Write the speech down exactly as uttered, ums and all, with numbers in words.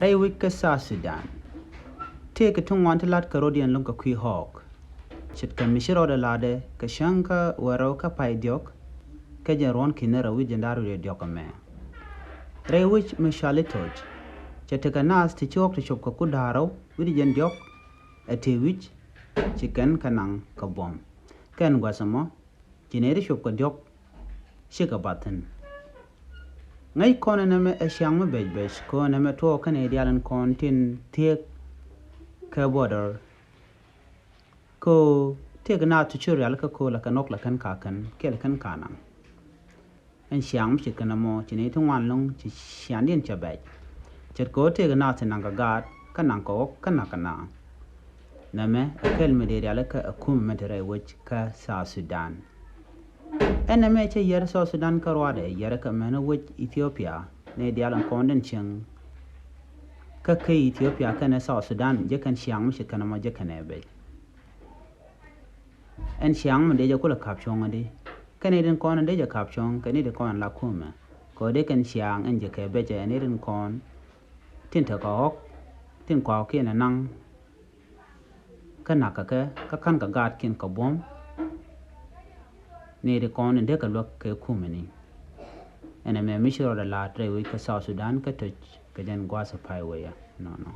Rɛy wec kä South Sudan, tëëkɛ ti ŋuan ti la̱t kɛ rɔ̱diɛn lo̱ŋ kɛ kui̱ Hawk. Ce̱tkɛ mi ci rɔɔdɛ la̱tdɛ kɛ cäŋ kä wäl rɛw kä pay diɔ̱k, kä jɛn ruɔ̱n ki̱n rɛw wi̱c jiɛn da̱ŋ rɛw diɔ̱k ɛmɛ. Rɛy wec mi cɔali Toch, cɛ tekɛ naath ti ci ɣɔ̱k ti cop kɛ kur da̱ŋ rɛw wi̱c jiɛn diɔ̱k, ɛ tëë wi̱c ci kɛn kɛ naŋ kɛ buɔ̱m. Kɛn gua̱th ɛmɔ, ci nɛy ti cop kɛ diɔ̱k cikɛ bath thi̱n. Ŋäc kɔn ɛn ɛmɛ ɛ ciaŋ mi bɛc bɛc, kɔn ɛmɛ tuɔɔk kä nɛy diaal ɛn kɔn tin thiek kɛ border. Kɛ ɣöö tëëkɛ naath ti ci rialikä kɛ ɣöö la kɛn ɣɔ̱k la kɛn ka kän kiɛ la kɛn ka naŋ. Ɛn ciaŋ mi ce̱tkɛ nɛmɔ, ci nɛy ti ŋuan lo̱ŋ ci ciaaŋdiɛn cɛ bɛc. Ce̱tkɛ ɣöö tëëkɛ naath ti naŋ kɛ gaat, kä naŋ kɛ ɣɔ̱k, kä naŋ kɛ naath. Nɛmɛ ɛ kɛl mi dee rialikä ɛ kumɛ mɛn te rɛy wec kä South Sudan. Ɛn nɛmɛ cä yär South Sudan kä ruaadɛ, yärɛ kɛ mɛn wec Ethiopia, nɛy diaal ɛn kɔn tin cieŋ kä kɛ Ethiopia kɛnɛ South Sudan, jɛ kɛn ciaŋ mi ce̱tkɛ nɛmɔ jɛ kɛn ɛ bɛc. Ɛn ciaŋ mi dee jɛ kulɛ ka̱p cuɔ̱ŋ adi, kɛn nɛy tin kɔn dee jɛ ka̱p cuɔ̱ŋ, kɛn nɛy tin kɔn la kumɛ. Kɛ ɣöö dee kɛn ciaŋ ɛn jɛ kɛ bɛcɛ, ɛn nɛy tin kɔn tin tekɛ ɣɔ̱k, tin kɔakiɛn ɛ naŋ, kä na̱k kɛ kɛ, kä ka̱n kɛ gaatkiɛn kɛ buɔ̱m. Nɛy ti kɔn in dee kɛ luäk kɛ kumɛni. Ɛn ɛmɛ mi ci rɔɔdɛ la̱t rɛy wec kä South Sudan kä Toch, kɛ jɛn gua̱a̱th ɛ pay wecä nɔnɔ.